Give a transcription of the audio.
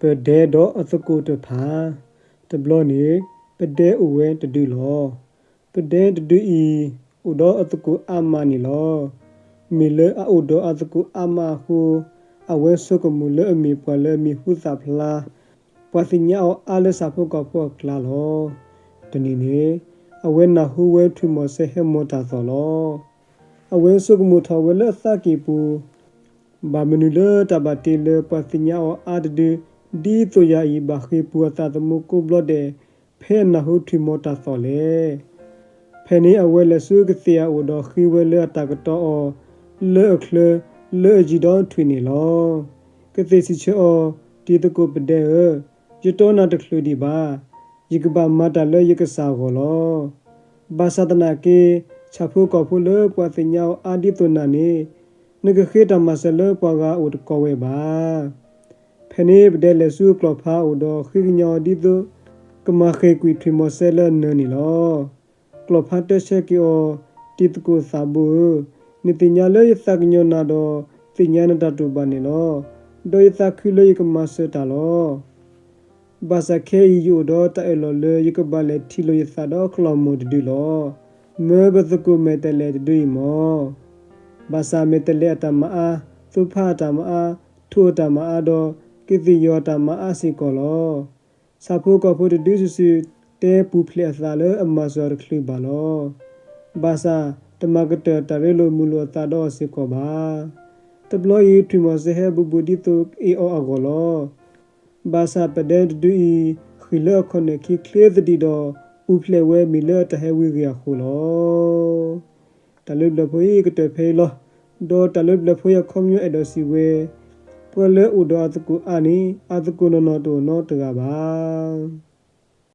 ပဒဲဒီးအသကိးတဖၣ်. တဘျီန့ၣ် ပဒဲအိၣ်ဝဲတဒုလီၤ. ပဒဲတဒုအံၤ အိၣ်ဒီးအသကိးအါမးန့ၣ်လီၤ. မ့ၢ်လၢအအိၣ်ဒီးအသကိးအါမးအဃိ, အဝဲဆိကမိၣ်လၢအမ့ၢ်ပှၤလၢအမံၤဟူသၣ်ဖျါ, ပှၤသ့ၣ်ညါအီၤအါလၢဆၣ်ဖိကီၢ်ဖိအကျါလီၤ. တနံၤန့ၣ် အဝဲနၢ်ဟူဝဲထွံၣ်မီၤစဲဟဲမီၤတၢ်သီၣ်လီၤ. အဝဲဆိကမိၣ်ထီၣ်ဝဲလၢအသးကံၢ်ပူၤ, ဘၣ်မနုၤလၢတၢ်ဘၣ်တ့လၢပှၤသ့ၣ်ညါအီၤအါတဒု ဒ်သိးယၤအံၤ ဘၣ်ဃ့ၢ်ပူၤအသးသမူကိးဘျီဒဲး ဖဲအနၢ်ဟူထွံၣ်မီၤတၢ်သီၣ်လဲၣ်. ဖဲန့ၣ်အဝဲလဲၤဆူကသ့ၣ်အအိၣ်ဒီးဃ့ဝဲလၢအတၢ်ကတီၤအီၤ လၢအချၢ လၢအယံၤဒီးထွံၣ်န့ၣ်လီၤ. ကသ့ၣ်စံးဆၢအီၤ, တံၤသကိးပဒဲဧၢ, ယတီနၤတချုးဒံးဘၣ်. ယကဘၣ်မၤတၢ်လၢယကစၢ်အဂီၢ်လီၤ. ဘၣ်ဆၣ်သနာ်က့ ဆၣ်ဖိကီၢ်ဖိလၢပှၤသ့ၣ်ညါအီၤအါဒ်သိးနၤန့ၣ် နကဃ့တၢ်မၤစၢၤလၢပှၤဂၤအအိၣ်တကိးဝဲဘၣ်. ဖဲန့ၣ်ပဒဲလဲၤဆူကျီၣ်ဖးအအိၣ်ဒီးဃ့ကညးအီၤဒ်သိး ကမၤဃ့ၢ်ကွံာ်ထွံၣ်မီၤစဲလၢအနၢၤန့ၣ်လီၤ. ကျီၣ်ဖးတဲဆၢက့ၤအီၤ, တံၤသကိးသးဘိဧၢ, နသ့ၣ်ညါလၢယသးကညီၤနၤဒီး သ့ၣ်ညါနတၢ်တိာ်ဘၣ်န့ၣ်လီၤ. ဒီးယသးခုလၢယကမၤစၢၤတၢ်လီၤ. ဘၣ်ဆၣ်ခဲအံၤယအိၣ်ဒီးတၢ်အၢၣ်လီၤလၢ ယကဘၣ်လဲၤထံၣ်လိာ်ယသးဒီးကျီၢ်မိၢ်တဒုလီၤ. မၢပသကိးမဲာ်တဲးလဲးတဒုအံၤမီၢ်. ဘၣ်ဆၣ်မဲာ်တဲးလဲးအတၢ်မၤအါ, သူဖၣ်အတၢ်မၤအါ, ထိၣ်အတၢ်မၤအါဒီး ကသ့ၣ်ယီၤအတၢ်မၤအါစ့ၢ်ကီးလီၤ. ဆၣ်ဖိကီၢ်ဖိတဒုစုာ်စုာ် တဲပူၤဖျဲးအသးလၢအမၤစၢၤအီၤတချုးဘၣ်လီၤ. ဘၣ်ဆၣ် တမၤကတၢၢ်တၢ်ရ့လိာ်မုာ်လိာ်အသးဒီးအီၤစ့ၢ်ကီးဘၣ်. တဘျီအံၤထွံၣ်မီၤစဲဟဲဘူးဘူးဒ်သိးကအ့ၣ်အီၤအဂီၢ်လီၤ. ဘၣ်ဆၣ်ပဒဲတဒုအံၤ ဃံၢ်လၢအခီၣ်နၢၣ်ခံချ့သဒံးဒီး ပူၤဖျဲးဝဲမ့ၢ်လၢအတၢ်ဟဲဝံၤဂ့ၤအဃိလီၤ. တၢ်လၢဘျၢၣ်ဖိအံၤကတၢၢ်ဖဲအံၤလီၤ. ဒီးတၢ်လၢဘျၢၣ်ဖိအံၤအခီပညီအဲၣ်ဒိးစံးဝဲ, ပှၤလၢအိၣ်ဒီးအသကိးအါန့ၣ် အသကိးနီၢ်နီၢ်တအိၣ်နီတဂၤဘၣ်.